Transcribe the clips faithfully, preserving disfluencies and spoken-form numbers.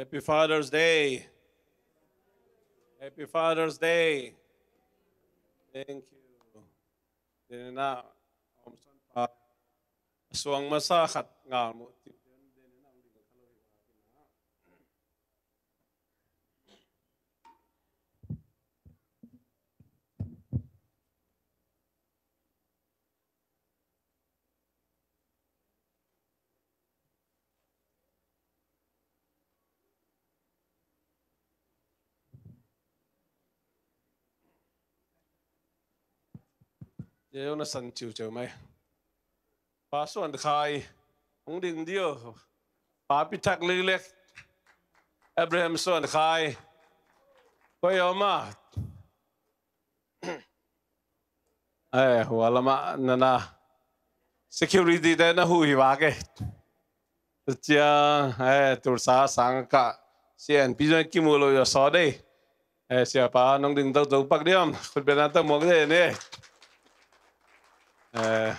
Happy Father's Day. Happy Father's Day. Thank you. Denina, om son pa. Suang masa khat ngal mu tip den, denina ang ding kalo hi. Ye na san ciuciu mai. Pa Suan Khai. Hong ding dio. Pa Pitak Liklek. Abraham Suan Khai. Koi oma. Eh, hua lama nana. Security te na hu hi vak e. Cia, eh, Tulsa sang ka. C N P zong kimu lo yo so dei. Eh, siapa nong ding tau tau pak diam. Khut bena tau muak dei ni. Eh,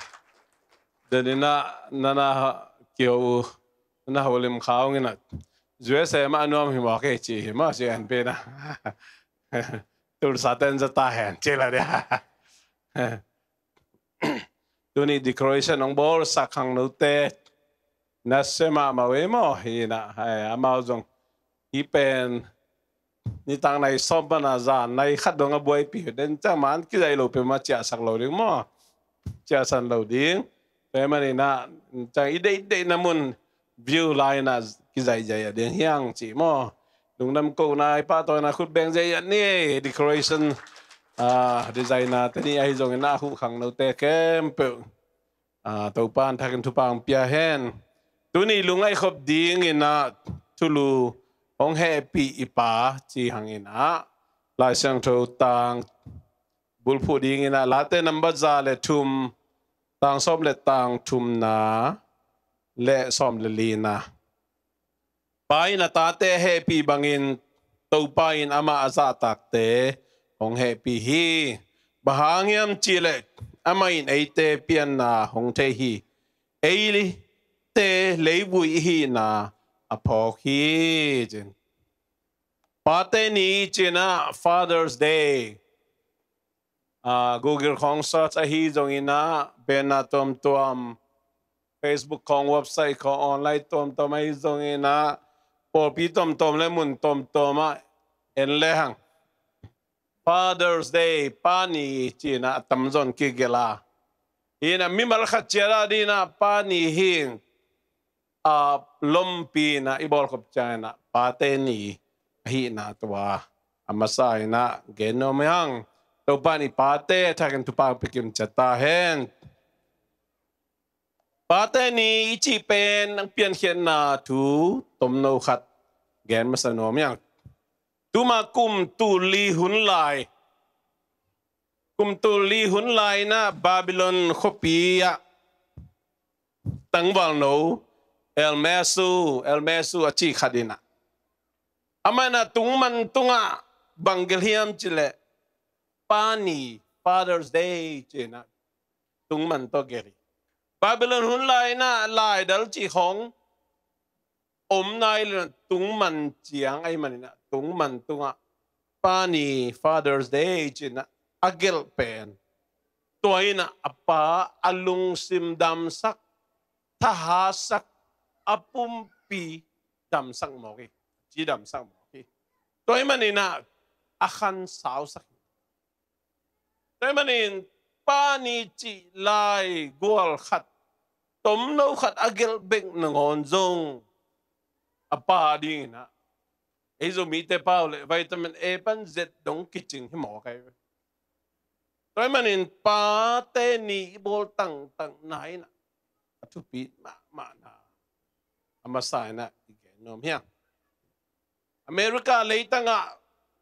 denina nana kiu. Nana ho lim khau ngina. U S A ma nuam hi muak e ci hi ma C N P na. Tulsa ten za ta hen ci la dia. Tuni decoration hong bawl sak khangnote na se mahmah uh e maw hi na, hai, amau zong hi pen nitak nai sawm pan a zan nai khat dong a buaipi uh den ciang man kizai lo peuhmah ciahsak lo ding maw, ciahsan lo ding. Tua ahih manin ah ciang i deihdeihna mun view lai-in ah kizaizai a ding hiang ci maw. Lungdam kohna i pahtawina khut beng zai a ni decoration, ah, designer te ni ahi zongin ah a huh khangnote khempeuh, ah, Topa'n thakin thupha hong pia hen. Tuni lungngaih khop dingin ah thulu hong hehpih i Pa ci hangin ah Lai Siangtho tang bulphuh dingin ah Late number za le thum, tang sawm le tang thumna le sawm le lina. Pa in a tate a hehpih bangin Topa in amah a zahtakte hong hehpih hi. Bang hang hiam cihleh amah in eite pianna hong thei hi. Eite leivui i hihna a phawk hi, ci-in. Pate ni ci-in ah Father's Day. Ah, Google khawng search ahi zongin ah, banner tuamtuam, Facebook khawng, website khawng, online tuamtuam ahi zongin ah, pawlpi tuamtuam le mun tuamtuam ah en le hang. Father's Day, Pa ni ci-in ah a tamzaw in kigelh a. Hi-in ah mimal khat ciat a dingin ah Pa ni hi. A lompi in ah i bawlkhop ciangin ah Pate ni ahihna tua a masa in ah gen nuam hi hang. Topa in i pate thakin thupha pia kim ciat ta hen. Pate ni i cih pen a piankhiatna thu tomno khat gen masa nuam hi hang. Tuma kum tul li hun lai, kum tul li hun lai in ah Babylon khuapi ah tangvalno Elmasu, Elmasu a cih khat in ah, amah in ah tungman tungah bang gelh hiam cihleh Pa ni, Father's Day ci-in ah tungman tawh gelh hi. Babylon hun lai in ah laidal cih khawng om nai lo in ah tungman ciang ahih manin ah tungman tungah Pa ni, Father's Day ci-in ah a gelh pen, tua in ah a pa a lungsim damsak, thahatsak, a pumpi damsak mawk hi. Ci damsak mawk hi. Tua ahih manin ah a khansausak hi. Tua ahih manin Pa ni cih lai gual khat, tomno khat a gelh bek nangawn zong a pa dingin ah, ei Zomite pau leh vitamin A pan Z dong kicing hi mawk ahi ve. Tua ahih manin Pate ni i bawl tangtangna in ah a thupi mahmahna a masa in ah i gen nuam hi hang. America leitangah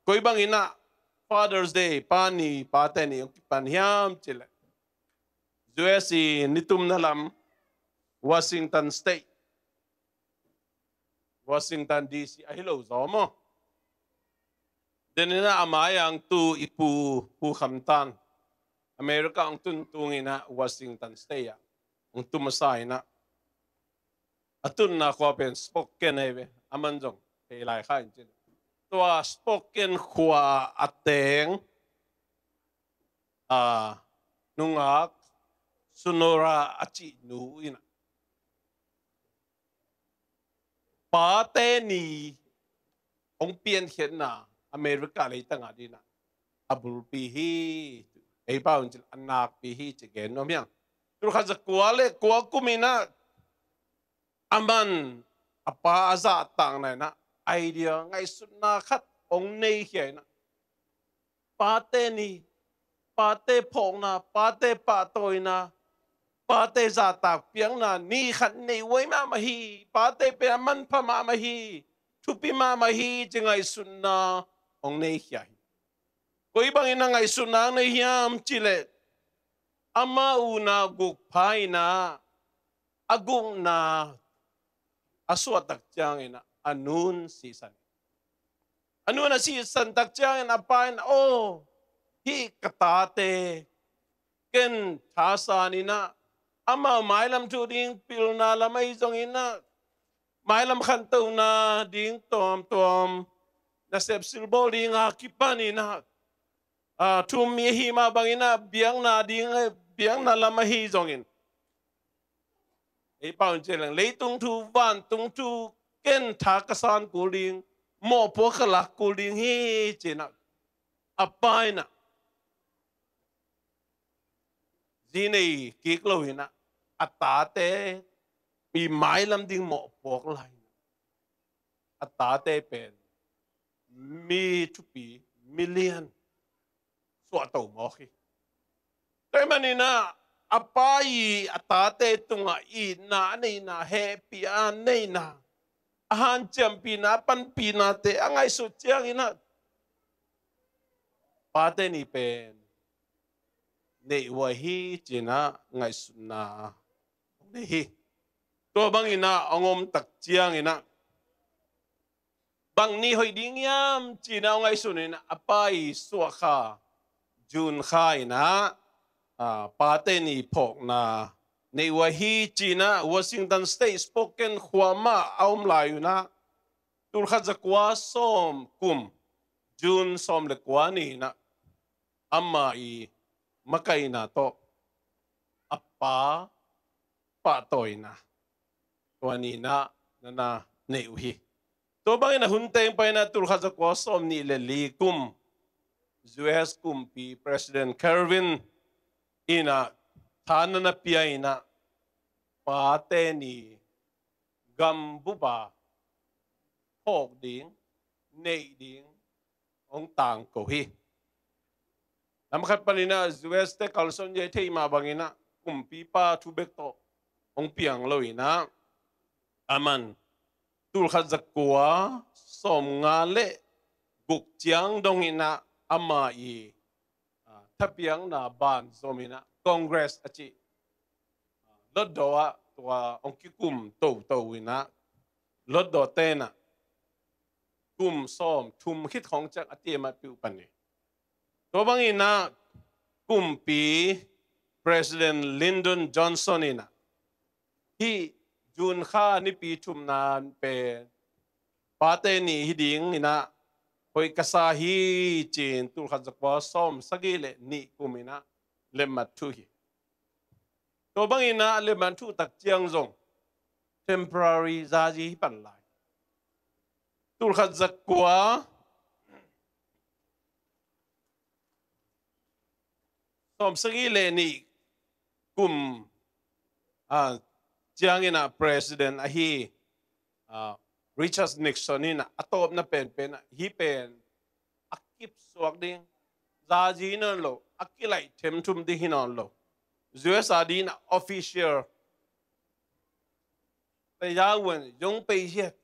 koi bangin ah Father's Day, Pa ni, Pate ni hong kipan hiam cihleh, U S i nitumna lam, Washington State, Washington D C ahi lo zaw maw. Denin ah a mai-ah hong tu i Pu Pu Kham Tan, America hong tun tungin ah Washington State ah hong tu masa in ah, a tunna khua pen Spokane ahi ve. Aman zong thei lai kha in cin. Tua Spokane khua a teng, a, nungak Sonora a cih nu in ah, Pate Ni hong piankhiatna America leitang a ding ah a bulpi hi. Ei pau in cin, a nakpi hi ci gen nuam hi hang. Tulkhat zakua le kua kum in ah, aman a pa a zahtakna in ah idea, ngaihsutna khat hong nei khia in ah, Pate Ni, pate phawkna, pate pahtawina, pate zahtak piakna ni khat neih huai mahmah hi. Pate pen a manpha mahmah hi, thupi mahmah hi ci ngaihsutna hong nei khia hi. Koi bangin a ngaihsutna hong nei hiam cih leh, ama u na guk pha in ah, a gukna a suahtak ciangin ah a nun sisan. A nun a sisan tak ciangin a pa in, "Aw, hih ka tate ken thasan in ah, amau mailam thu ding pilna lam ahi zongin ah, mailam khantohna ding tuamtuam, nasep silbawl ding a kipan in ah, a, thu-um mi ahi mah bangin ah, biakna ding, biakna lam ahi zongin, ei pau in cin leng, leitung thu, vantung thu, ken tha ka san kul ding, mawhpuak ka lak kul ding hi," ci in ah, a pa in ah zi nei kik lo in ah, a tate i mailam ding mawhpuak lai in ah, a tate pen mi thupi, mi lian suahto mawk hi. Tua ahih manin ah, a pa i a tate tungah itna a neihna, hehpihna a neihna, a hanciampihna, a panpihnate a ngaihsut ciangin ah, Pate Ni pen neih huai hi ci in ah ngaihsutna hong nei hi. Tua bangin ah hong om tak ciangin ah, bang ni hoih ding hiam ci in ah hong ngaihsun in ah, a pa i suah kha June kha in ah, a, Pate Ni phawkna neih huai hi ci in ah, Washington State Spokane khua mah a om lai un ah, tulkhat zakua sawm kum, June sawm le kua ni in ah, ama i makaihna tawh a pa pahtawina, tua ni in ah na na neih uh hi. Tua bangin ah hun teng pai in ah, tulkhat zakua sawm nih le li kum, U S kumpi President Calvin in ah tha na na pia in ah, Pate Ni gambup a phawk ding, neih ding hong tangko hi. Lam khat panin ah, U S te kalsuan hi thei mah bangin ah, kumpipa thu bek tawh hong piang lo in ah, aman tulkhat zakua sawmnga le guk ciang dong in ah, ama i, a, thapiakna ban zom in ah, Congress a cih, a, lotdaw ah tua hong kikum toto in ah, lotdaw ten ah kum sawm thum khit khawng ciang a tiamat peuh pan hi. Tua bangin ah, kumpi President Lyndon Johnson in ah, hih June kha nipi thumna pen Pate Ni hi ding in ah hoih ka sa hi ci in, tulkhat zakua sawm sagih le nih kum in ah lemmat thuh hi. Tua bangin ah lemmat thuh tak ciang zong temporary zazi hi pan lai. Tulkhat zakua sawm sagih le nih kum, a, ciangin ah President ahi, a, Richard Nixon in ah a tawpna penpen ah, hih pen a kipsuak ding, zazi hi nawn lo, a kilaih themthum ding hi nawn lo, U S a ding ah official, tayawun yong pei hiat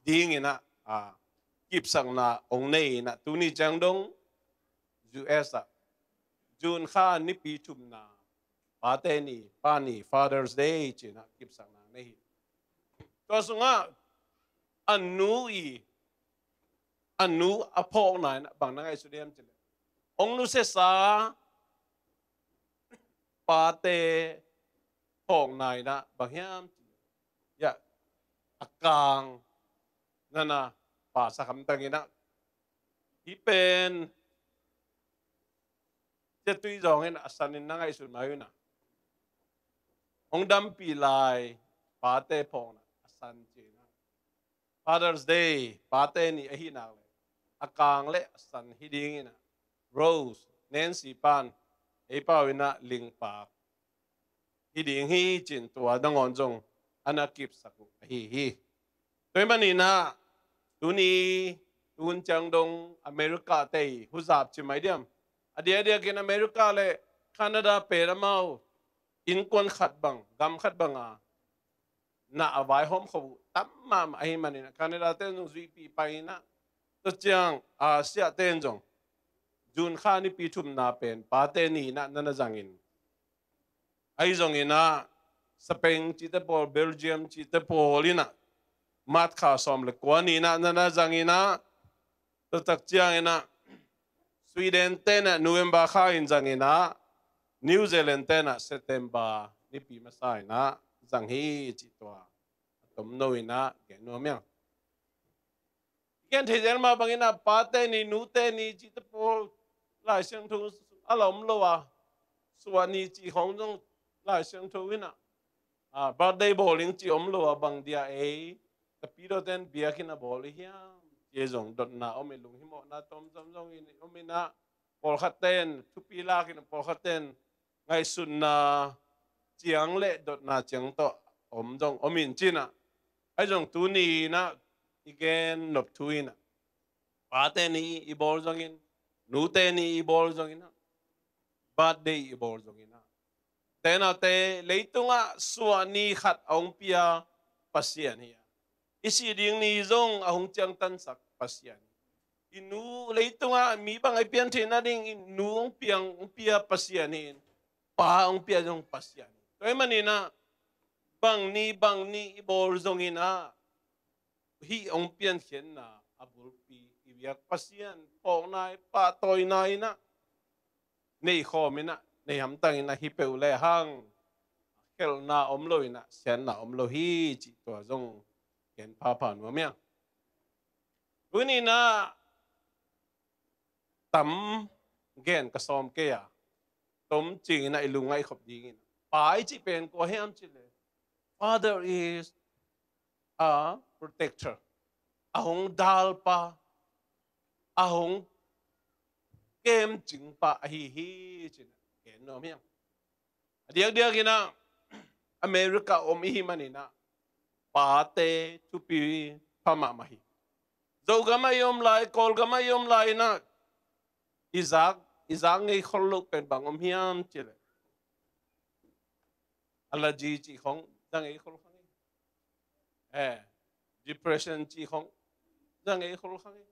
ding in ah, a, kipsakna hong nei in ah, tuni ciang dong U S ah June kha nipi thumna Pate Ni, Pa Ni, Father's Day ci in ah kipsakna nei hi. Tua sungah a nu i, a nu a phawkna in ah bang na ngaihsun hiam cih leh, hong nusiasa pate phawkna in ah bang hiam cih leh, ya, a kang, nana pasa hamtang in ah, hih pen cia tui zawng in a san in na ngaihsun mai uh in ah, hong dampih lai pate phawkna a san ci in ah, Father's Day, pate ni ahih nak leh a kang le a san hi ding in ah, Rose, Nancy pan ei pau in ah lingpak hi ding hi ci in tua nangawn zong a na kipsak uh ahi hi. Tua ahih manin ah tuni, tu hun ciang dong America te i huzap ci mai diam? A diakdiakin America le Canada pen amau innkuan khat bang, gam khat bang a na a vaihawm khop uh tam mahmah ahih manin ah, Canada te in zong zuihpih pai in ah, tua ciang Asia te in zong June kha nipi thumna pen pate ni in ah na na zang in, ahi zongin ah Spain cihte pawl, Belgium cihte pawl in ah March kha sawm le kua ni in ah na na zang in ah, tua tak ciangin ah Sweden te in ah November kha in zang in ah, New Zealand te in ah September nipi masa in ah zang hi cih tua a tomno in ah gen nuam ing. Gen thei zel mah bangin ah pate ni, nute ni cihte pawl Lai Siangtho a la om lo a, suah ni cih khawng zong Lai Siangtho in ah, ah, birthday bawl ing cih om lo a, bang dia ei tapidawte in biakinn a bawl i hiam cih zong dotna om in, lunghimawhna tawmtawm zong in om in ah, pawlkhatte in thupi lak in, pawlkhatte in ngaihsutna ciang le dotna ciang tawh om zong om in ci in ah, ahi zong tuni in ah i gen nop thu in ah, pate ni i bawl zongin, nute ni i bawl zongin ah, birthday i bawl zongin ah, tenate leitungah suah ni khat a hong pia Pasian hi a, i sih ding ni zong a hong ciangtansak Pasian hi. I nu, leitungah mi bang a i piantheihna ding i nu hong piang, hong pia Pasian hi in, pa hong pia zong Pasian hi. Tua ahih manin ah bang ni bang ni i bawl zongin ah, hih hong piankhiatna a bulpi i biak Pasian phawkna i pahtawina in ah, nei khawm in ah, nei hamtang in ah hi peuh le hang, khelhna om lo in ah siatna om lo hi cih tua zong gen phapha nuam ing. Tuni in ah tam gen ka sawm kei a, tom cing in ah i lungngaih khop ding in ah, pa i cih pen kua hiam cih leh, Father is a protector. A hong dalpa, a hong kemcingpa ahi hi ci in ah gen nuam ing. A diakdiak in ah America om i hih manin ah pate thupi pha mahmah hi. Zogam ah i om lai, Kawlgam ah i om lai in ah i zak, i zak ngei khol loh pen bang om hiam cih leh, allergy cih khawng za ngei khol kha ngei. Eh, depression cih khawng za ngei khol kha ngei.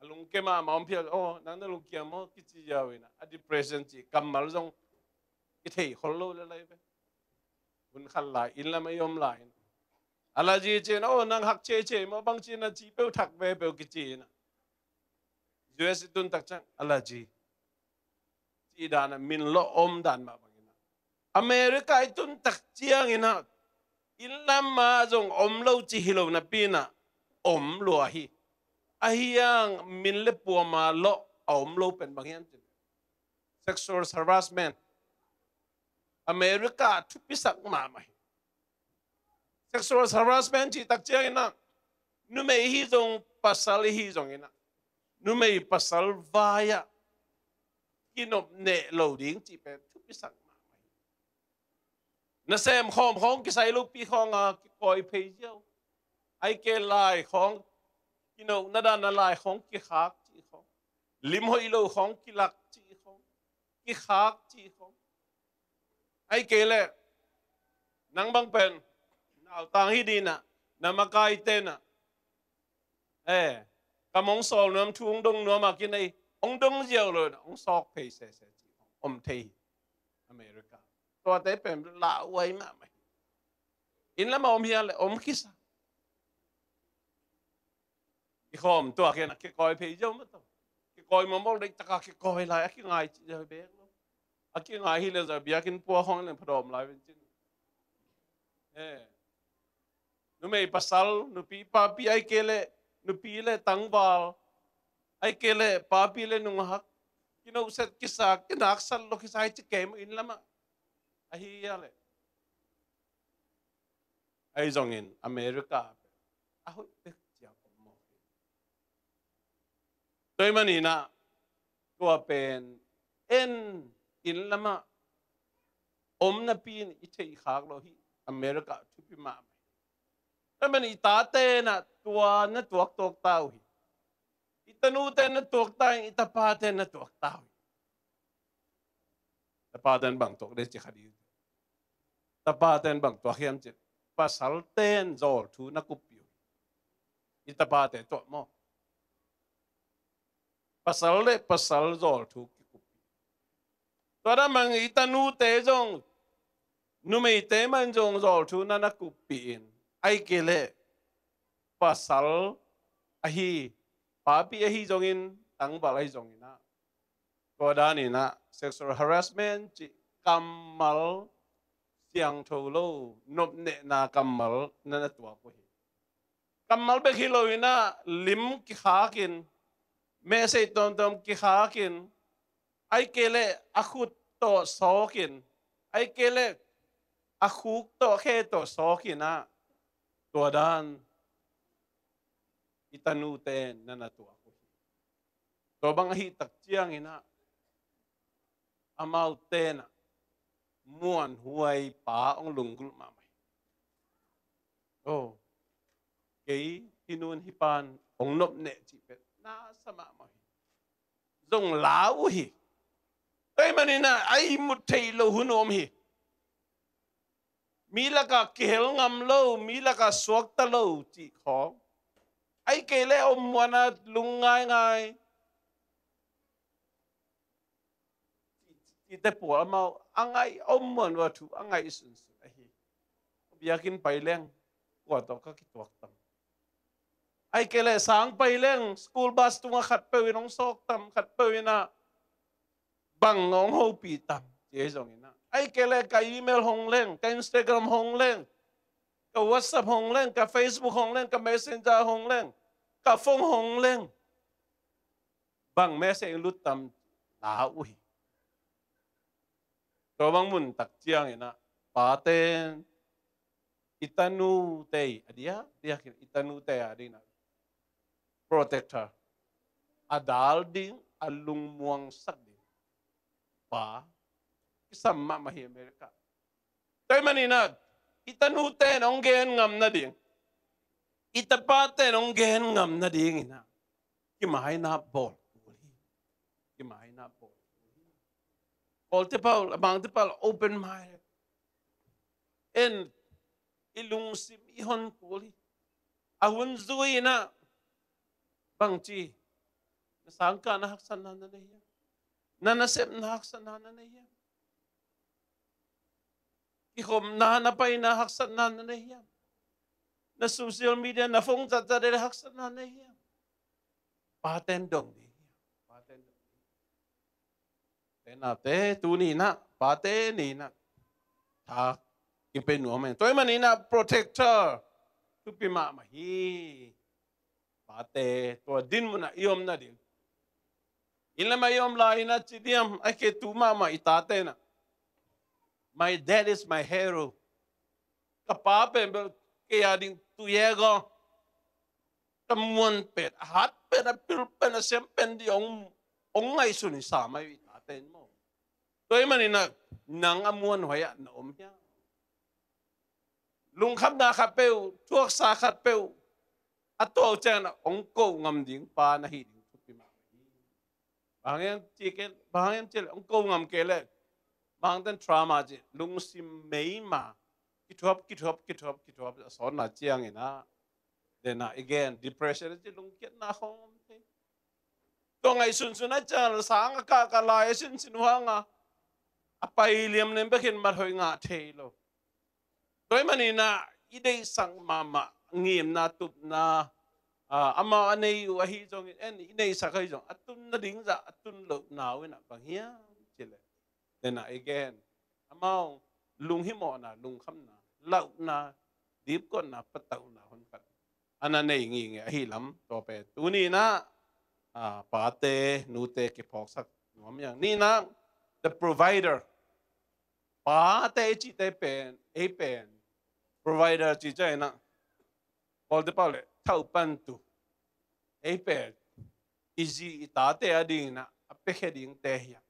A lungkia mahmah om phial, oh, nang na lungkia maw kici ziau in ah, a depression cih kammal zong i thei khol lo le lai ve. Hun khat lai, inn lam ah i om lai in ah, allergy ci in ah, oh, nang hak cece maw, bang ci in ah, ci peuh thak ve peuh kici in ah. U S i tun tak ciang allergy cih dan ah min lawh om dan mah bangin ah, America i tun tak ciangin ah, inn lam ah zong om lo cih hi lo napi in ah, om lua hi. Ahi hang min le puama lawh a om lo pen bang hiam cih leh, sexual harassment. America thupisak mahmah hi. Sexual harassment cih tak ciangin ah, numei hi zong pasal i hi zongin ah, numei pasal vai ah kinop neh lo ding cih pen thupisak mahmah hi. Nasem khawm khawng kisai lopi khawng a kikawi phei ziau. Ahih kei leh lai khawng, kinopna dan a lai khawng kikhak cih khawng, lim hoih lo khawng kilak cih khawng, kikhak cih khawng. Ahih kei leh nang bang pen nautang hi ding in ah, na makaite in ah, eh, kam hong sawl nuam, thu hong dong nuam a kinei, hong dong ziau lo in ah hong sawk phei sese cih khawng om thei hi. America tuate pen lauhuai mahmah hi. Inn lam ah om hiam leh om kisa. I khawm tuak in ah kikawi phei ziau mah tawh. Kikawi mawkmawk, deihtak a kikawi lai, a kingai cih ziau bek lo. A kingai hi leh zong biakinn pua khawng leng phadawm lai ven cin. Eh. Numei pasal, nupi papi, ai kei leh nupi leh tangval, ai kei leh papi leh nungak, kinohset kisa, kinaksat lo kisa, hi ci kei maw inn lamah. Ahi a leh, ahi zongin America a hoih bek ciang om maw. Tua ahih manin ah, tua pen en inn lamah om napi in i theih khak lo hi. America thupi mahmah hi. Tua ahih manin i tate in ah tua na tuaktuak ta uh hi. I tanute na tuak ta in, i tapate na tuak ta uh hi. Tapate in bang tuak ding ci kha ding. Tapate in bang tuak hiam cih leh, pasalte in zawlthu na kuppih uh hi. I tapate tuak maw? Pasal leh pasal zawlthu kikuppih. Tua dan mah bangin i tanute zong, numeite mah in zong zawlthu na na kuppih in, ai kei leh pasal ahi, papi ahi zongin, tangval ahi zongin ah, tua dan in ah sexual harassment cih kammal siangtho lo, nopnehna kammal na na tuak uh hi. Kammal bek hi lo in ah, lim kikhak in, message tuamtuam kikhak in, ai kei leh a khut tawh sawk in, ai kei leh a khuk tawh, khe tawh sawk in ah, tua dan i tanute na na tuak uh hi. Tua bang ahih tak ciangin ah, amaute in ah muanhuai pa hong lunggulh mahmah hi. Oh, kei hih nu'n hih pa'n hong nopneh cih pen na sa mahmah hi. Zong la uh hi. Tua ahih manin ah, a ihmut theih loh hun om hi. Mi lakah kihel ngam lo, mi lakah suakta lo cih khawng, ai kei leh om muan a lung ngaingai cihte pawl, amau a ngaih, a om muan uh a thu a ngaih sunsun ahi. Biakinn pai leng, kua tawh ka kituak tam? Ai kei leh sang pai leng, school bus tungah khatpeuh in hong sawk tam, khatpeuh in ah bang hong hopih tam, ci ahi zongin ah. Ai kei leh ka email hong leng, ka Instagram hong leng, ka WhatsApp hong leng, ka Facebook hong leng, ka Messenger hong leng, ka phone hong leng, bang message lut tam, la uh hi. Tua bang mun tak ciangin ah, pate'n i tanute, a diakdiakin i tanute a dingin ah protector, a dal ding, a lungmuangsak ding pa kisam mahmah hi America. Tua ahih manin ah, i tanute'n hong gen ngam nading, i tapate'n hong gen ngam nadingin ah, kimaina bawl kul hi. Kimaina bawl kul hi. Kawlte pawl, a bangte pawl, open mind. En, i lungsim i hon kul hi. A hun zui in ah, bangci, na sangkahna haksatna na nei hiam? Na nasepna haksatna na nei hiam? Kikhopna, na paina haksatna na nei hiam? Na social media, na phone zatzat leh haksatna na nei hiam? Pate'n dong ding hiam? Pate'n dong ding. Te naute, tuni in ah, pate ni in ah, tha kipia nuam hi. Tua ahih manin ah protector thupi mahmah hi. Pate, tua dinmun ah i om nading. Inn lamah i om lai in ah ci diam, ai kei tu mahmah i tate'n ah, "My dad is my hero." Ka pa pen bel kei a ding tu ye go. Ka muan pen, a hat pen, a pil pen, a sem pen ding hong, hong ngaihsun hi sam ahi, i tate'n maw. Tua ahih manin ah, nang a muanhuai ah na om hiam? Lungkhamna khatpeuh, thuaksa khatpeuh a tuak uh ciangin ah hong ko ngam ding pa na hi ding thupi mahmah hi. Bang hang hiam cih leh, bang hang hiam cih leh, hong ko ngam kei leh, bang hang ten trauma cih, lungsim meima, kithuap, kithuap, kithuap, kithuap a sawtna ciangin ah, then ah, again, depression cih, lungkiatna khawng om thei. Tua ngaihsunsun a ciang, sang a kahkah lai a sinsin uh hang a, a pai liamliam bek in mat hoih ngah thei lo. Tua ahih manin ah, i deihsak mahmah ngimna, tupna, ah, amau a nei uh ahi zongin, en, i neihsak ahi zong, a tun nading zah a tun lohna uh in ah bang hiam cih leh, then ah, again, amau lunghimawhna, lungkhamna, lauhna, dipkuatna, patauhna hun khat a na nei ngingei ahi lam tua pen tuni in ah, ah, pate nute kiphawksak nuam hi hang. Nihna, the provider. Pate i cihte pen, ei pen provider ci ciangin ah, Kawlte pau le thauhpantu, ei pen i zi i tate adingin ah a piakhia dingte hi a,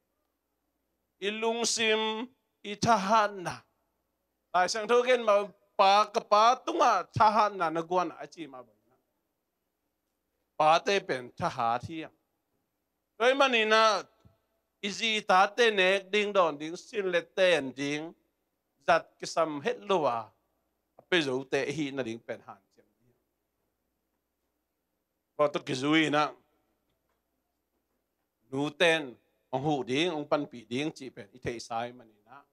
i lungsim, i thahatna. Lai Siangtho gen mah, pa, ka pa tungah thahatna na guan a, a ci mah bangin ah pate pen thahat hi a. Tua ahih manin ah i zi i tate nek ding, dawn ding, sin le ten ding, zat kisam het lo a, a pia zote i hih nading pen hanciam ding. Tua tawh kizui in ah nuten hong huh ding, hong panpih ding cih pen i theihsa ahih manin ah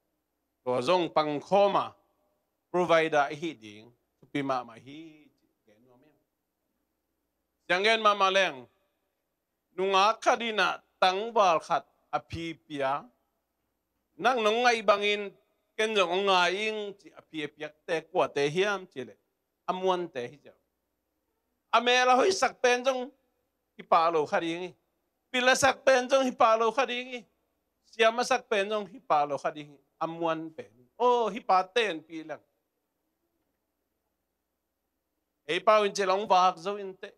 tua zong pangkhawm a, provider i hih ding thupi mahmah hi cih gen nuam hi. Siang gen mahmah leng, nungak khat in ah tangval khat a phi pia, nang nong ngaih bangin ken zong hong ngai ing ci a phi a piakte kuate hiam cih leh a muante hi ziau. A mel a hoihsak pen zong hi pah lo kha ding hi. Pil a sak pen zong hi pah lo kha ding hi. Siam a sak pen zong hi pah lo kha ding hi. A muan pen. Aw, hih pa tenpih leng, ei pau in cil hong vak zo inteh,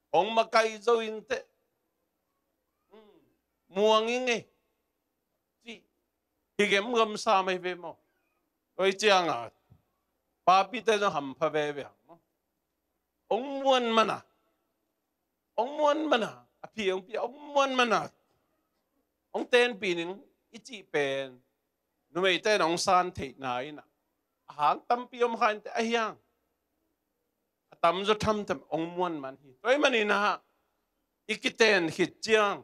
hong makaih zo inteh. Hmm. Muang ing ei cih hi gemgam sam ahi ve maw. Tua hi ciangah papite zong hampha veve hang maw. Hong muan mana, hong muan mana, a phi hong pia, hong muan mana, hong tenpih ning i cih pen numeite in hong san theihna in ah, a hang tampi om kha inteh, ahi hang a tamzaw thamtham hong muan man hi. Tua ahih manin ah i kiten khit ciang,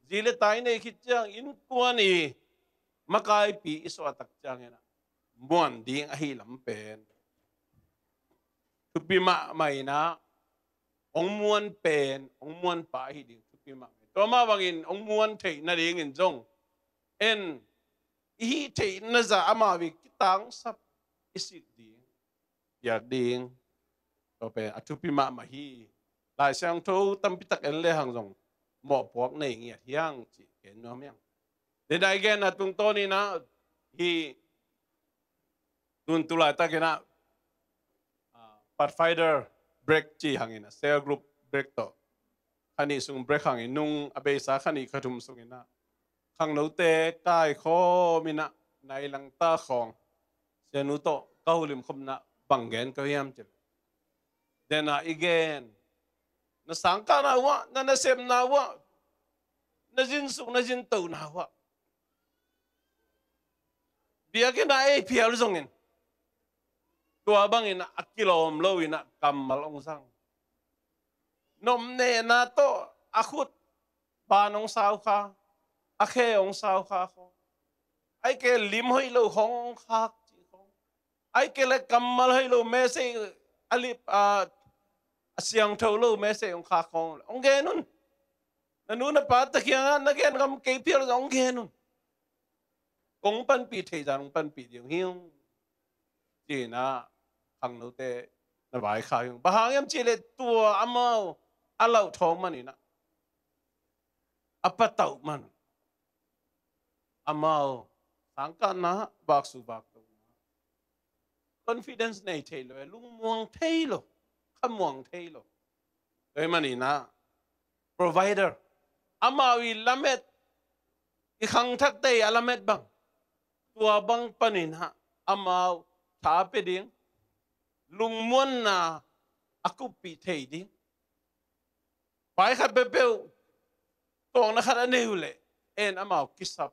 zi le ta i nei khit ciang, innkuan i makaipi i suahtak ciangin ah muan ding ahi lam pen thupi mahmah in ah, hong muan pen, hong muan pa ahi ding thupi mahmah. Tua mah bangin hong muan theih nadingin zong en i hih theihna zah amau i kitangsap, i sik ding, piak ding, tua pen a thupi mahmah hi. Lai Siangtho tampi tak en lehang zong mawhpuak nei ngiat hi hang cih gen nuam hi hang. Denai genna tungtawn in ah, hih tun tu laitakin ah, ah, Pathfinder break ci hangin ah, cell group break tawh kha nih sung break hangin, nung a beisa kha nih kha thum sungin ah, khangnote kaikhawm in ah, nai langta khawng, sianu tawh ka hulim khopna bang gen ka hiam cih leh, den a i gen, na sangkahna uh ah, na nasepna uh ah, na zinsuk na zintona uh ah, biakinn ah ei phial zongin, tua bangin a kilawm lo in ah kammal hong zang. Nopnehna tawh a khut ban hong sau kha, a khe hong sau kha khawng, ahih kei leh lim hoih lo khawng hong khak cih khawng, ahih kei leh kammal hoih lo message, a lip, a, a siangtho lo message hong khak khawng, hong gen un. Na nu na pate kiangah na gen ngam kei phial zong hong gen un. Kong panpih theih zah hong panpih ding hi ung, ci-in ah khangnote na vaikhak hi ung. Bang hang hiam cih leh tua amau a lauthawng man in ah, a patauh man, amau sangkahna, vaksu vakto, confidence nei thei lo, lungmuang thei lo, khamuang thei lo. Tua ahih manin ah provider, amau i lamet, i khangthakte i a lamet bang, tua bang panin ah amau tha pia ding, lungmuanna a kuppih thei ding. Pai khat peuhpeuh, tawkna khat a nei uh leh en amau kisap,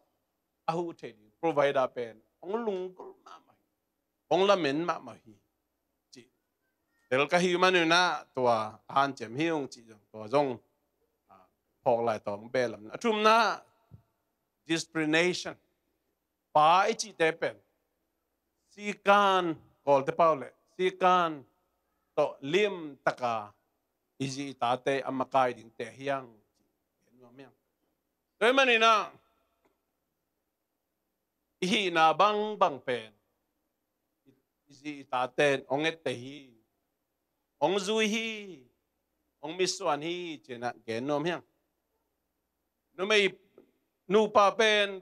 a huh thei ding provider pen hong lunggulh mahmah hi, hong lamen mahmah hi, cih tel ka hih man in ah tua a hanciam hi ung cih zong, tua zong, ah, phawk lai tawm beh lam. A thumna, disciplination. Pa i cihte pen sikan, Kawlte pau leh sikan tawh limtaka i zi i tate a makai dingte hi hang, cih gen nuam hi hang. Tua ahih manin ah i hihna bangbang pen, i i zi i tate in hong etteh hi, hong zui hi, hong mitsuan hi, ci-in ah gen nuam hiang. Numei nupa pen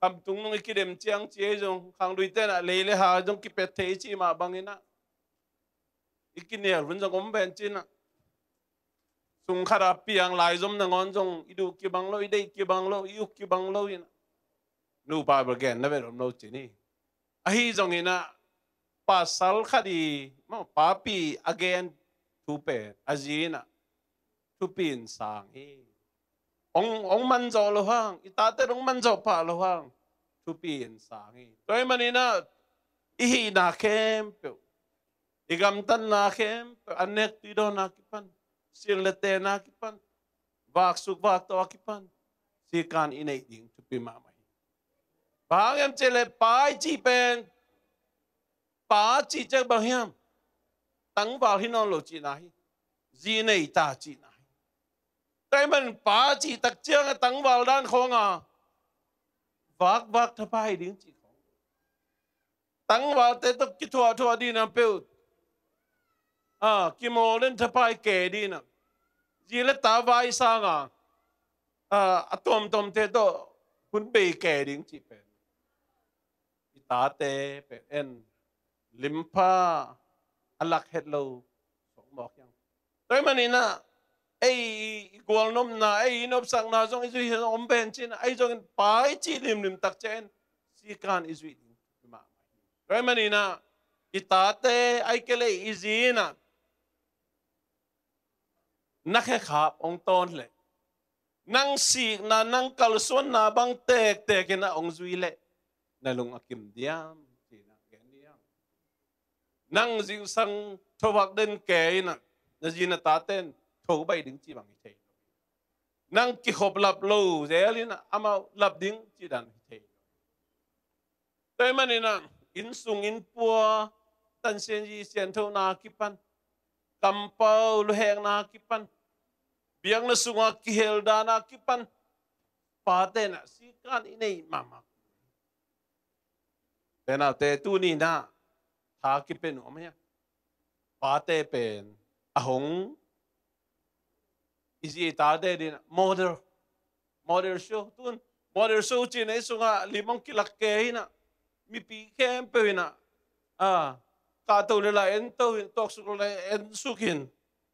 khamtung nung i kidem ciang ci ei zong, khangluite in ah lei le ha zong kipet thei i cih mah bangin ah i kinial hun zong om ven ci-in ah, sung khat a piang lai zom nangawn zong i duh kibang lo, i deih kibang lo, i uk kibang lo in ah, nupa bel genna vet om lo ci ni. Ahi zongin ah pasal khat i, maw, papi a gen thu pen a zi in ah thupi in sang hi. Hong, hong man zawh lo hang, i tate hong man zawh pah lo hang, thupi in sang hi. Tua ahih manin ah i hihna khempeuh, i gamtatna khempeuh, an nek tui dawnna kipan, sil le tena kipan, vaksuk vaktawh a kipan, sikan i neih ding thupi mahmah hi. Bang hang hiam cih leh pa i cih pen, pa cih ciang bang hiam? Tangval hi nawn lo cihna hi. Zi nei ta cihna hi. Tua ahih manin pa cih tak ciang a tangval dan khawng a vakvak thapai ding cih khawng. Tangvalte tawh kithuahthuah ding a peuh, a, kimawl den thapai ke ding a, zi le ta vai sang a, a, a tuamtuamte tawh hun bei ke ding cih pen i tate pen en limpha a lak het lo sawk mawk hiang. Tua ahih manin ah ei i gualnopna, ei i nopsakna zong i zuih hi zong om ven ci-in ah, ahi zongin pa i cih limlim tak ciangin sikan i zuih ding mahmah hi. Tua ahih manin ah i tate ahih kei leh i zi in ah na khekhap hong tawn leh, nang sikna, nang kalsuanna bang tektek in ah hong zui leh na lung a kim diam? Ci-in ah gen ni hang. Nang zingsang thovak den ke in ah na zi na tate in tho baih ding cih bang hi thei lo. Nang kikhop lap lo zel in ah amau lap ding cih dan hi thei lo. Tua ahih manin ah innsung innpua, tansian zi sianthona kipan, kampau luhekna kipan, biakna sunga kihel dana kipan pate in ah sikan i neih mahmah. Tua ahih manin ah tuni in ah tha kipia nuam hiam? Pate pen a hong, i zi i tate ding ah model, model show. Tun model show ci-in ei sungah lim hong kilak ke in ah, mipi khempeuh in ah, a, kahto le la ento in, tuaksuk le ensuk in,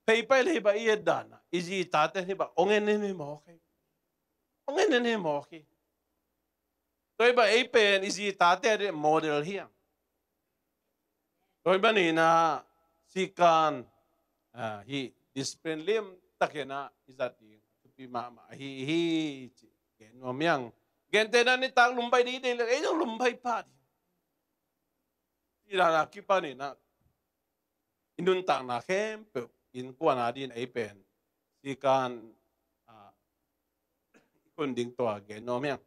phei pai le hih bang i et dan ah i zi i tate hih bang hong en en hi mawk hi. Hong en en hi mawk hi. Tua hih bang ei pen i zi i tate ding model hi hang. Tua ahih manin ah sikan, a, hih discipline limtak in ah i zat ding thupi mahmah ahi hi ci gen nuam hiang. Gentehna nitak lumbai ding i deih leh ei zong lumbai pah ding. Hih dan a kipan in ah i nuntakna khempeuh innkuan a ding in ei pen sikan, a, i khun ding tua gen nuam hiang.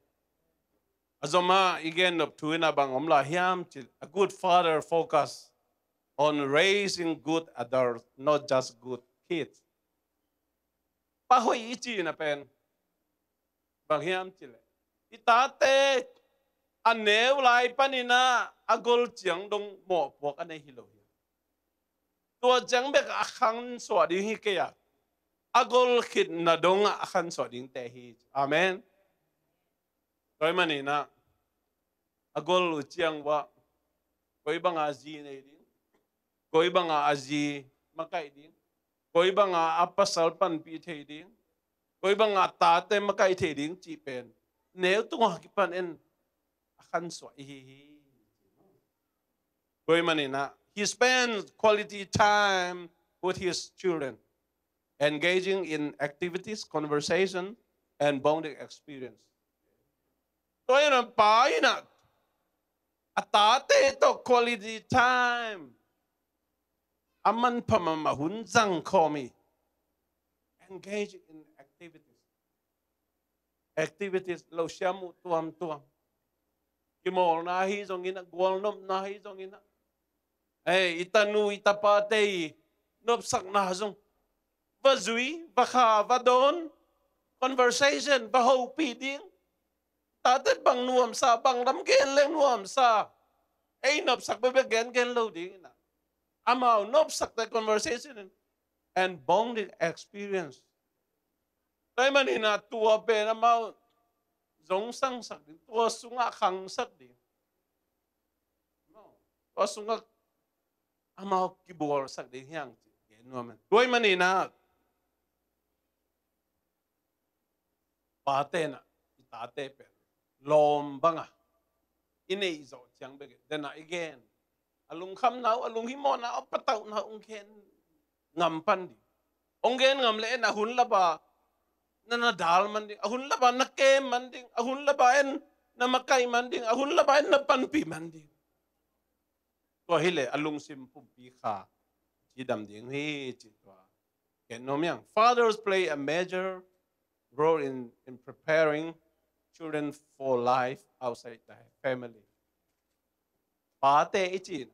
A zom ah i gen nop thu in ah bang om lai hiam cih leh, a good father focus on raising good adults, not just good kids. Pa hoih i cihna pen bang hiam cih leh, i tate a neu lai panin ah a gol ciang dong mawhpuak a nei hi lo hi. Tua ciang bek a khansuah ding hi kei a, a gol khitna dong ah a khansuah dingte hi. Amen. Tua ahih manin ah a gol uh ciang uah koi banga zi nei ding, koi banga a zi makaih ding, koi banga a pasal panpih thei ding, koi banga tate makaih thei ding cih pen neu tunga kipan en a khansuah i hi hi. Tua ahih manin ah he spends quality time with his children, engaging in activities, conversation, and bonding experience. Tua ahih manin pa in ah a tate tawh quality time a manpha mahmah hun zang khawm hi. Engage in activities. Activities, lo siam uh tuamtuam. Kimawlna ahi zongin ah, gualnopna ahi zongin ah, ei, i tanu i tapate i nopsakna zong va zui, va kha, va dawn, conversation, va hopih ding. Tate bang nuamsa, bang lam gen leng nuamsa, Ei nopsak bekbek gengen lo ding in ah, amau nopsakte conversation in and bonding experience. Tua ahih manin ah tua pen amau zongsangsak ding, tua sungah khangsak ding, tua sungah amau kibualsak ding hi hang ci gen nuam in. Tua ahih manin ah pate in ah i tate pen lawm banga i neih zawh ciang bek in, den ah i gen, a lungkhamna uh, a lunghimawhna uh, a patauhna uh hong gen ngam pan ding. Hong gen ngam leh en a hun lapa na na dal man ding, a hun lapa na kem man ding, a hun lapa en na makaih man ding, a hun lapa en na panpih man ding. Tua hileh a lungsim pumpi kha cidam ding hi ci tua. Ken nuam hiang. Fathers play a major role in, in preparing children for life outside the family. Pate i ci in,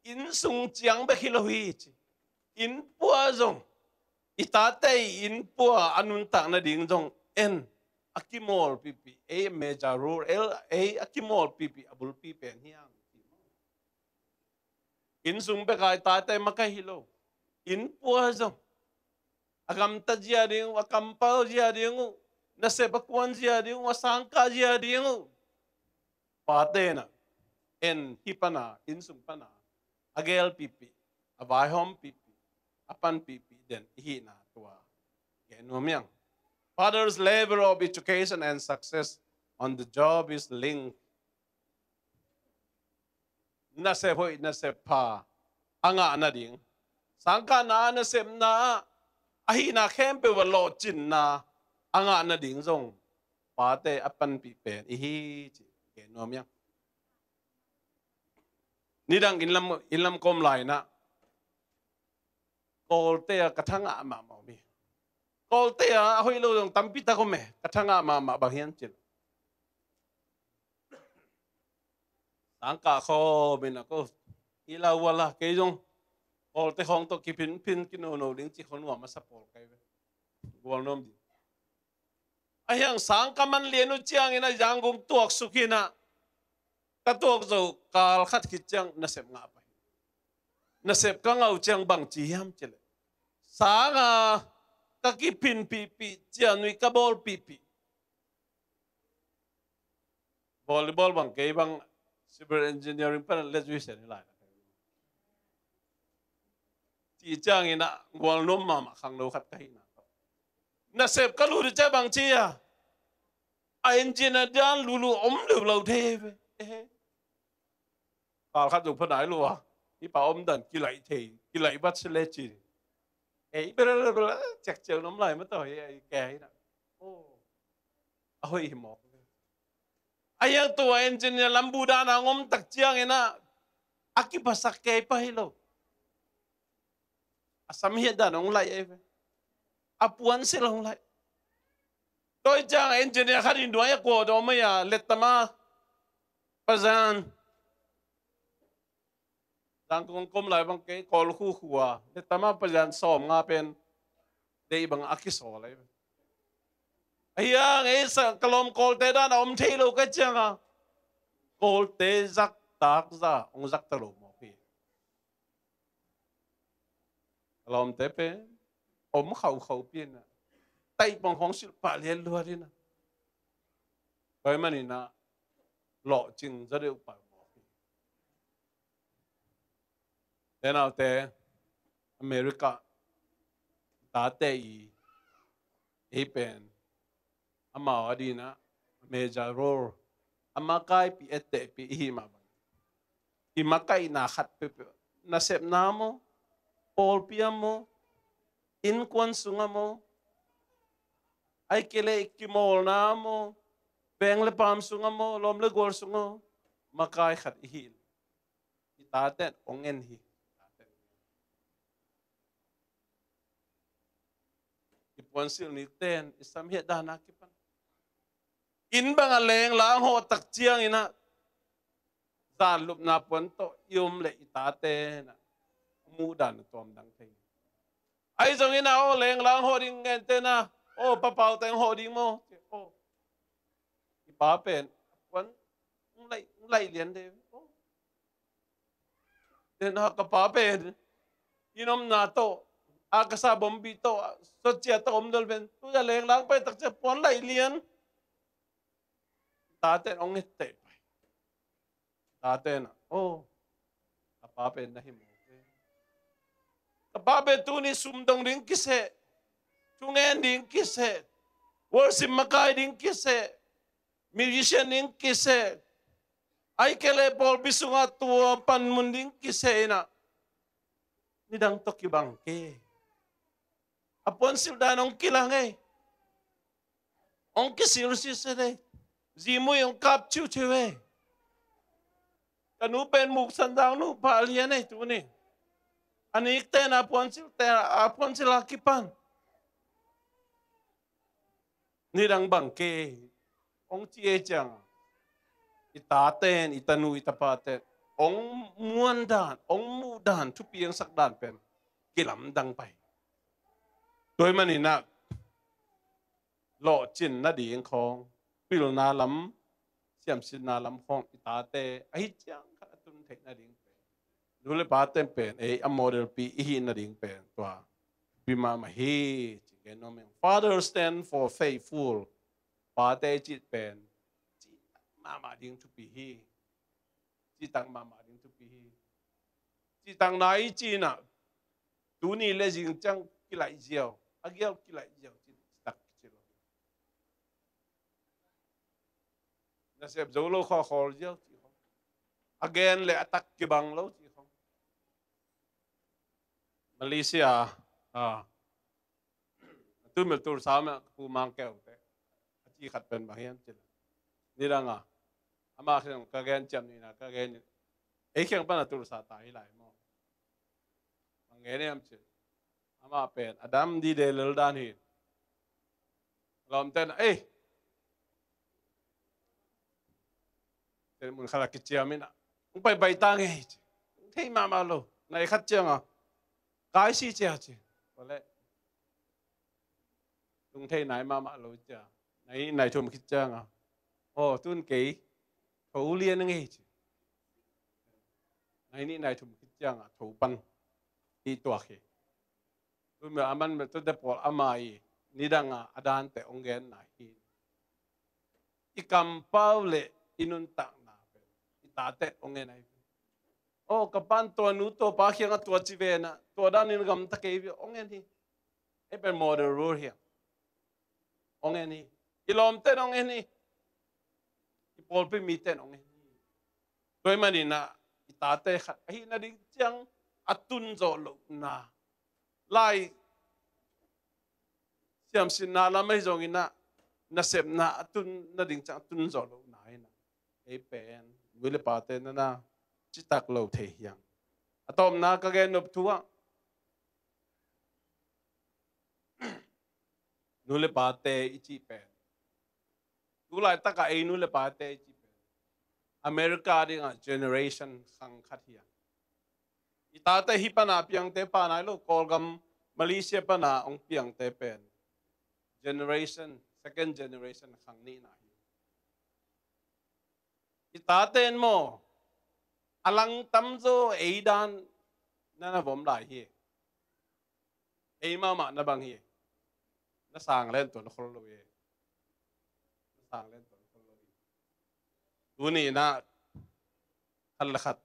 inn sung ciang bek hi lo hi ci. Inn pua zong, i tate i inn pua a nuntak nading zong en a kimawlpihpih, ei a major role, el, ei a kimawlpihpih a bulpi pen hi hang. Inn sung bek a i tate makaih hi lo. Inn pua zong, a gamta zia ding uh, a kampau zia ding uh, nasep a kuan zia ding uh, a sangkah zia ding uh, pate in ah en, hih pan a, inn sung pan a, a gelpihpih, a vaihawmpihpih, a panpihpih den i hihna tua gen nuam hiang. Father's level of education and success on the job is linked. Nasep hoih, nasep pha a ngah nading, sangkahna, nasepna ah a hihna khempeuh a lawhcinna a ngah nading zong pate a panpih pen i hi ci gen nuam hiang. Nidang inn lam, inn lam ka om lai in ah Kawlte ah ka thangah mahmah om hi. Kawlte ah a hoih lo zong tampi tak om e, ka thangah mahmah. Bang hiam cih leh sangkah khawm in ah ko, i la ua la, kei zong Kawlte khawng tawh kiphinphin, kinono ding ci khawng nuam a sa pawl kai ve. Gual nuam ding. Ahi hang sangkah man lian uh ciangin ah Yangon tuaksuk hi in ah, ka tuak zo kal khat khit ciang nasep ngah pah hi. Nasep ka ngah uh ciang bang ci hiam cih leh, sangah ka kiphinpihpih, cianui ka bawlpihpih. Volleyball bang, kei bang civil engineering pan a graduation hi lai. Ci ciangin ah gual nuam mahmah khangno khat ka hihna tawh, nasep ka lut uh ciang bang ci a, a engineer dan lulu om leu lo thei ve. Eh. Kal khat zong pha nai lo a, hih pa om dan kilaih thei, kilaih vat se le ci. Ei bel bel ciakciak nuam lai mah tawh hi, ei kei hi in ah. Oh. A hoih hi mawk. Ahi hang tua engineer lam bu dan a hong om tak ciangin ah a kiphasak kei pah hi lo. A samhiat dan hong laih ei ve. A puansilh hong laih. Tua hi ciang engineer khat in duai a kua dawm mai a, lettama pazan. Zangkong kom lai bang kei Kawl khu khu a, lettama pazan sawm nga pen deih bang a kisawl ei ve. Ahi hang ei sa ka lawm Kawlte dan a om thei lo ka ciang a, Kawlte zak tak za hong zak ta lo mawk hi. Ka lawmte pen om khaukhau pi in ah, taih pong khawng silh pah lianluat in ah, tua ahih manin ah lawhcing zaw deuh pah mawk hi. Te naute, America tate i, ei pen amau ading ah major role, a makaihpih ettehpih i hih mah bang, i makaihna khat peuhpeuh, nasepna maw, pawlpi ah maw, innkuan sungah maw, ahih kei leh i kimawlna ah maw, veng le paam sungah maw, lawm le gual sungah maw, makai khat i hi. I taten hong en hi. I puansilh nikten i samhiat dan a kipan, inn bang a lenglang hawh tak ciangin ah, zan lupna puan tawh i om leh i taten ah muhdan a tuamdang thei. Ahi zongin ah, aw, lenglang hawh ding, ngente na, aw, papaute hong hawh ding maw? Aw, i pa pen puan hong laih, hong laih lian de. Aw, Tate na, ka pa pen inn omna tawh, a ka sa bombi tawh, sotcia tawh om dol pen, tu a lenglang pai takcia puan laih lian. Tate in hong etteh pai. Tate na, oh, ka pa pen na hi mawk e. Ka pa pen tuni sumdong ding kiseh, thungen ding kiseh, worship makai ding kiseh, musician ding kiseh, ai kele pawlpi sunga tua panmun ding kiseh ina, nidang tawh kibang kei. A puansilh dan hong kilang e. Hong kisilh sise de. Zimui hong kap ciuciu e. Ka nu pen muksan dang nu pah lian e tuni. A nikte na puansilhte, a puansilh a kipan. Nidang bang kei. Hong ci e ciang, i taten, i tanu, i tapaten hong muan dan, hong muh dan, thupi hong sak dan pen kilamdang pai. Tua ahih manin ah, lawhcin nading khawng, pilna lam, siamsinna lam khawng i tate ahi ciang khat a tun theih nading pen, nu le pate pen ei a modelpi i hih nading pen tua thupi mahmah hi, ci gen nuam ing. Father stand for faithful. Pate cih pen cihtak mahmah ding thupi hi. Cihtak mahmah ding thupi hi. Cihtak nai cih na, tuni le zing ciang kilaih ziau, a giau kilaih ziau cih, cihtak kici lo. Nasep zo lo khua khawl ziau cih khong. A gen le a tak kibang lo cih khong. Malaysia, ah, a tu mel Tulsa mah ka pu Mang Keu te. A ci khat pen bang hiam cih leh, nidang a, ama khiang ka gen ciam ni na ka gen ni. Ei khiang pan a Tulsa ta hi lai maw. Bang gen hiam cih leh, ama pen a dam dide lel dan hi. Lawmten, ei, ten mun khat a kiciam in a, hong pai bai ta ngei ci. Hong thei mahmah lo. Nai khat ciang a, kai si cia ci. Tua leh hong thei nai mahmah lo cia. Nai, nai thum khit ciang a, aw, tun kei tho lian ngei ci. Nai nih nai thum khit ciang a tho pan hi tuak hi. Tun mel a man mel tua te pawl ama i nidang a a dante hong genna hi. I kampau le i nuntakna pen i tate hong gen ahi. Aw, ka pan tua nu tua pa khiang a tua ci ve na, tua danin gamta kei ve hong gen hi. Ei pen model role hi. Hong gen hi. I lawmten hong gen hi. I pawlpi miten hong gen hi. Tua ahih manin ah i tate khat ahi nading ciang a tun zawh lohna, lai siamsinna lam ahi zongin ah, nasepna a tun nading ciang a tun zawh lohna in ah, ei pen nu le pate na na citak lo thei hi hang. A tawpna ka gen nop thu ah, nu le pate i cih pen, tu laitak a ei nu le pate i cih pen America ding a generation khang khat hi a. I tate hih pan a piangte pa nai lo, Kawlgam, Malaysia pan a hong piangte pen generation, second generation khang nihna hi. I tate in maw, a lang tamzaw ei dan na na vom lai hi. Ei mahmah na bang hi. Na sang len tua na khol lo hi. Na sang len tua na khol lo hi. Tuni in ah khat le khat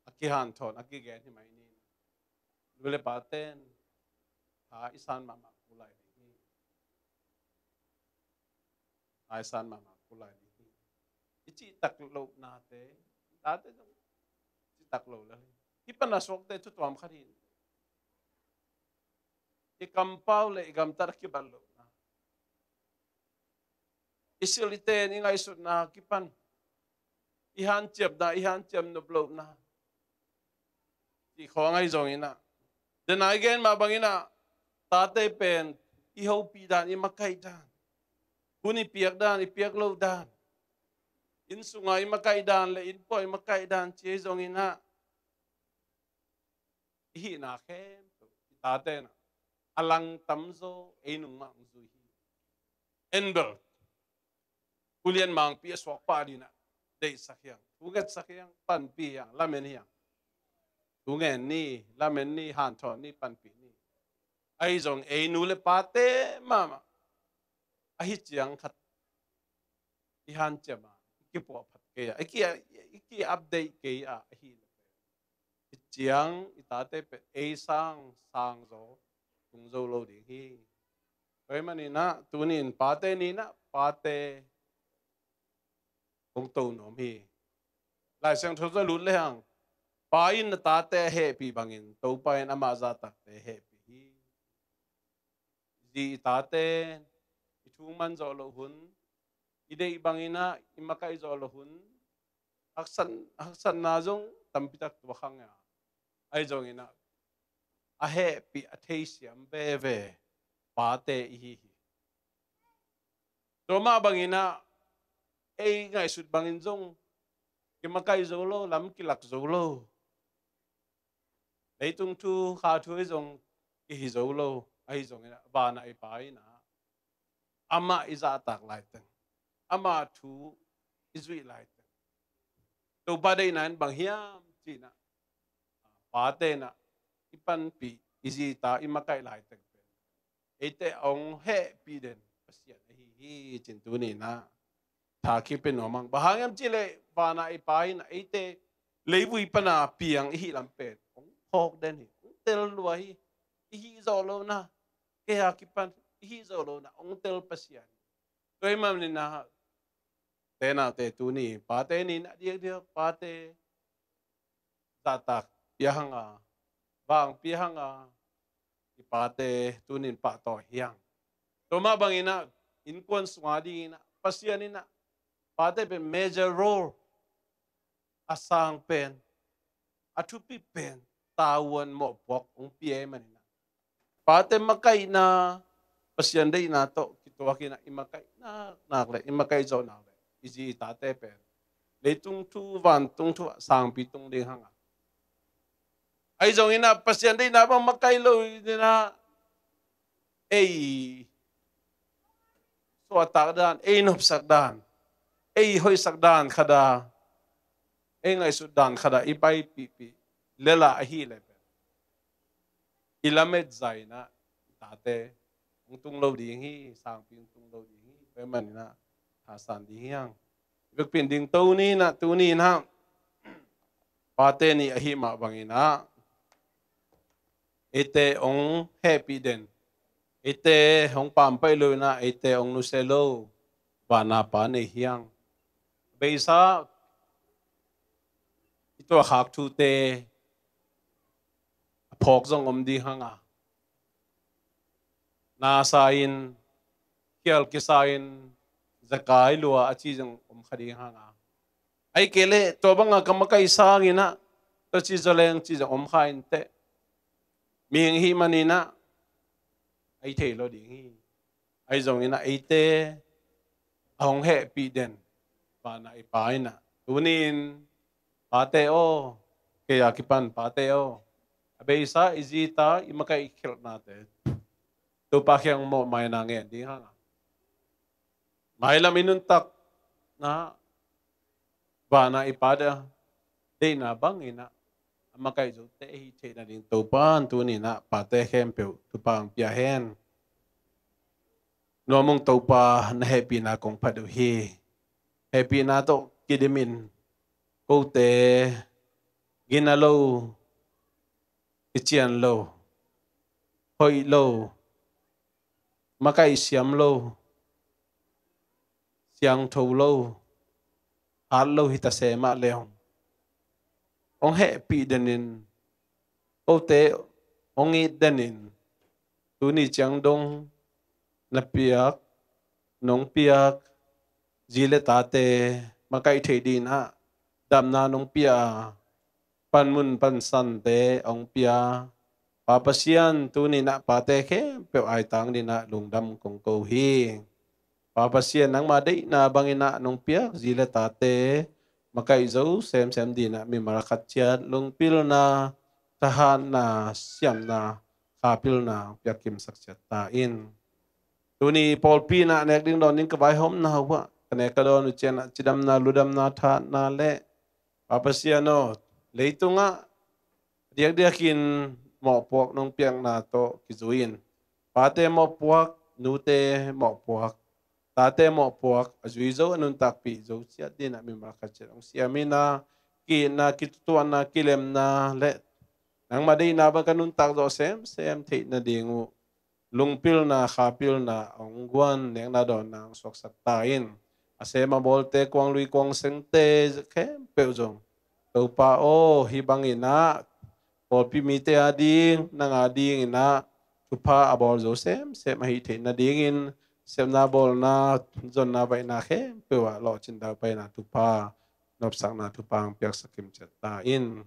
a kihanthawn, a kigen hi mai ni. Nu le paten tha i san mahmah kul lai ding hi. Tha i san mahmah kul lai ding hi. I cihtak lohnate, i tate zong cihtak lo lel hi. Hih pan a suakte thu tuam khat hi. I kampau le i gamtat a kibat lohna, i silh i ten i ngaihsutna kipan, i hanciamna, i hanciam nop lohna, cih khawng ahi zongin ah, den a i gen mah bangin ah, tate pen i hopih dan, i makaih dan, hun i piak dan, i piak loh dan, inn sunga i makaih dan le inn pua i makaih dan ci ahi zongin ah, i hihna khempeuh i tate in ah a lang tamzaw ei nungmah hong zui hi. En bel, ulian mangpi a suak pah ding ah deihsak hi hang, thungetsak hi hang, panpih hi hang, lamen hi hang. thu ngen ni, lamen ni, hanthawh ni, panpih ni. Ahi zong ei nu le pate mahmah ahi ciang khat i hanciam a, i kipuah phat kei a, i ki, i ki-update kei a, ahi le pen i ciang i tate pen ei sang sang zo, tung zo lo ding hi. Tua ahih manin ah tuni in pate ni in ah pate hong to nuam hi. Lai Siangtho tawh lut le hang, pa in a tate a hehpih bangin Topa in amah zahtakte hehpih hi. Zi i tate i thu man zawh loh hun, i deih bangin ah i makaih zawh loh hun, haksat, haksatna zong tampi tak tuak hang a, ahi zongin ah a hehpih a theisiam veve pate i hi hi. Tua mah bangin ah ei ngaihsut bangin zong kimakaih zo lo, lam kilak zo lo. Leitung thu, kha thu hi zong kihi zo lo, ahi zongin ah vanah i pa in ah amah i zahtak laiteng, amah thu i zuih laiteng, Topa deihna in bang hiam ci-in ah pate in ah i panpih, i zi i ta i makaih laiteng pen eite hong hehpih den Pasian ahi hi, ci-in tuni in ah tha kipia nuam ing. Bang hang hiam cih leh vanah i pa in ah eite leivui pan a piang i hih lam pen hong phawk den hi, hong tel lua hi. I hih zawh lohna, kei a kipan i hih zawh lohna hong tel Pasian. Tua ahih manin ah te naute, tuni pate ni in ah diakdiak pate zahtak pia hang a, vang pia hang a, i pate tuni in pahtawi hi hang. Tua mah bangin ah innkuan sung a dingin ah Pasian in ah pate pen major role, a sang pen, a thupi pen, tavuan mawhpuak hong pia ahih manin ah pate makaihna, Pasian deihna tawh kituakin ah i makaih nak, nak leh, i makaih zawh nak leh, i zi i tate pen leitung thu, vantung thu ah sangpi tung ding hang a, ahi zongin ah Pasian deihna bang makaih lo in ah ei suahtak dan, ei nopsak dan, ei hoihsak dan khat a, ei ngaihsut dan khat a i paipihpih lel a, ahi le pen i lamet zah in ah i tate hong tung lo ding hi, sangpi hong tung lo ding hi. Tua ahih manin ah thasan ding hi hang. I vekpi in dingto ni in ah, tuni in ah pate ni ahih mah bangin ah eite hong hehpih den, eite hong pampaih lo in ah eite hong nusia lo vanah Pa nei hi hang. Beisa i tuahkhak thute a phawk zong om ding hang a, na sa in, khial kisa in, zekai lua a ci zong om kha ding hang a, ahih kei leh tua bang a ka makaih sang in ah tua ci zaw leng ci zong om kha inteh. Mihing i hih manin ah a i thei lo ding hi. Ahi zongin ah eite a hong hehpih den vanah i Pa in ah tuni in, pate aw, kei a kipan pate aw, a beisa i zi i ta i makaih khelhnate Topa kiang mawhmaina ngen ding hang a, mailam i nuntakna vanah i Pa deihna bangin ah a makaih zote ahi theihna ding Topa in tuni in ah pate khempeuh thupha hong pia hen. Nuam ung Topa, na hehpihna kong phat uh hi. Hehpihna tawh kidim in kote gina lo, kician lo, hoih lo, makaih siam lo, siangtho lo, hat lo hi ta se mah leng, hong hehpih den in, kote hong it den in, tuni ciang dong na piak, nong piak zi le tate makaih theih dingin ah damna nong pia a, panmun pansante hong pia Pa Pasian, tuni in ah pate khempeuh aitang dingin ah lungdam kong ko hi. Pa Pasian, nangma deihna bangin ah nong piak zi le tate makaih zo semsem dingin ah mimal khat ciat lungpilna, thahatna, siamna, khapilna piakkimsak ciat ta in. Tuni pawlpi in ah nek ding dawn ding ka vaihawmna uh ah ka nek ka dawn uh ciangin ah cidamna, ludamna, thahatna le Pa Pasian aw, leitungah Diakdiakin mawhpuak nong piakna tawh kizui in, pate mawhpuak, nute mawhpuak, tate mawhpuak a zui zo, a nuntakpih zo ciat dingin ah mimal khat ciat hong siam in ah, ki-itna, kitutuahna, kilemna le nangmah deihna bang ka nuntak zawh semsem theih nading uh lungpilna, khapilna hong guan, nekna dawnna hong suaksak ta in. A sem a bawlte, kuang lui kuang sengte khempeuh zong, Topa aw, hih bangin ah pawlpi mite ading, nang adingin ah thupha a bawl zo semsem ahi theih nadingin, sepna, bawlna, zonna, vaihna khempeuh ah lawhcin daupaina thupha, nopsakna thupha hong piaksak kimciat ta in.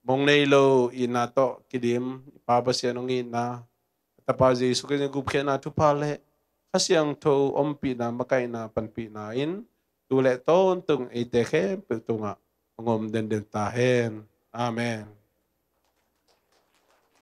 Mong nei lo itna tawh kidim i Pa Pasian hong itna, a Tapa Jesu Khrih gupkhiatna thupha le Kha Siangtho ompihna, makaihna, panpihna in tu le tawntung eite khempeuh tungah hong om denden ta hen. Amen.